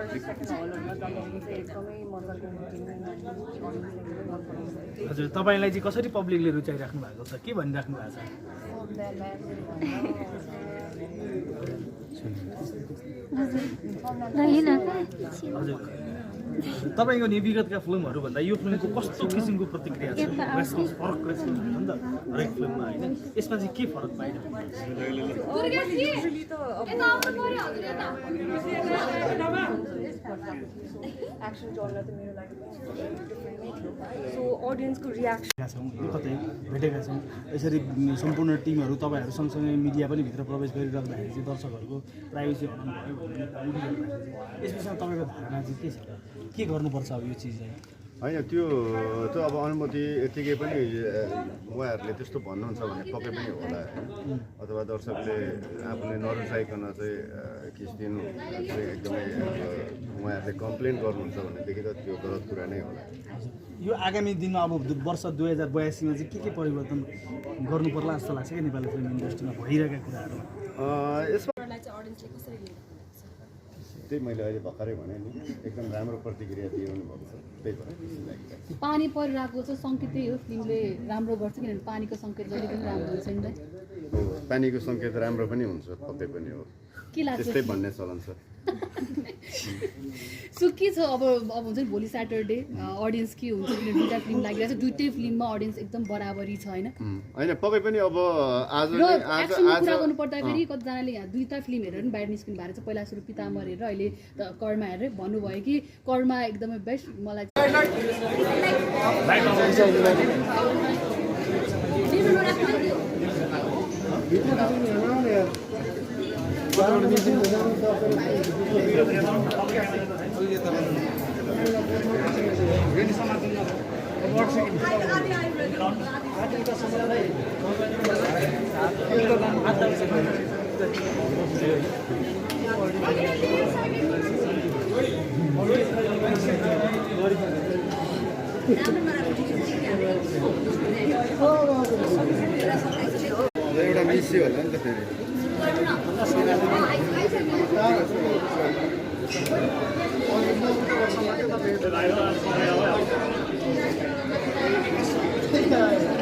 First second हलहरूमा जाँदाखेरि चाहिँ एकदमै मजाको हजुर तपाईँलाई चाहिँ कसरी पब्लिकले रुचाइराख्नु भएको छ के भनिराख्नु भएको छ हजुर तपाईँको नि विगतका फिल्महरू भन्दा यो फिल्मको कस्तो किसिमको प्रतिक्रिया छ रेस्पोन्स फरक रेस्पोन्स हुन्छ नि त हरेक फिल्ममा होइन यसमा चाहिँ के फरक पाइरहेको एक्सन जर्नल त मेरो लागि सो अडियन्सको रियाक्सन छौँ कतै भेटेका छौँ यसरी सम्पूर्ण टिमहरू तपाईँहरू सँगसँगै मिडिया पनि भित्र प्रवेश गरिराख्दाखेरि चाहिँ दर्शकहरूको प्राइभेसी हराउनु भयो भन्ने यस विषयमा तपाईँको धारणा चाहिँ के छ के गर्नुपर्छ अब यो चिजलाई होइन त्यो त अब अनुमति यतिकै पनि उहाँहरूले त्यस्तो भन्नुहुन्छ भने पक्कै पनि होला अथवा दर्शकले आफूले नरुचाइकन चाहिँ खिच्दिनु चाहिँ एकदमै उहाँहरूले कम्प्लेन गर्नुहुन्छ भनेदेखि त त्यो गलत कुरा नै होला यो आगामी दिनमा अब वर्ष 2082मा चाहिँ के परिवर्तन गर्नुपर्ला जस्तो लाग्छ क्या नेपाली फिल्म इन्डस्ट्रीमा भइरहेका कुराहरू यसमा त्यही मैले अहिले भर्खरै भने नि एकदम राम्रो प्रतिक्रिया दिइरहनु भएको छ त्यही भएर खुसी लागिरहेको छ पानी परिरहेको छ सङ्केत त्यही हो फिल्मले राम्रो गर्छ किनभने पानीको सङ्केत जहिले पनि राम्रो हुन्छ नि हो पानीको सङ्केत राम्रो पनि हुन्छ पक्कै पनि हो के लाग्छ त्यस्तै भन्ने चलन छ सो के छ अब हुन्छ नि भोलि स्याटरडे अडियन्स के हुन्छ किनभने दुईवटा फिल्म लागिरहेको छ दुइटै फिल्ममा अडियन्स एकदम बराबरी छ होइन होइन पक्कै पनि अब आज र एक्सनमा कुरा गर्नु पर्दाखेरि कतिजनाले यहाँ दुईवटा फिल्म हेरेर पनि बाहिर निस्किनु भएको छ पहिला सुरु पिताम्बर हेरेर अहिले कर्मा हेरेर भन्नुभयो कि कर्मा एकदमै बेस्ट मलाई एउटा मिसी होला नि त फेरि Thank you.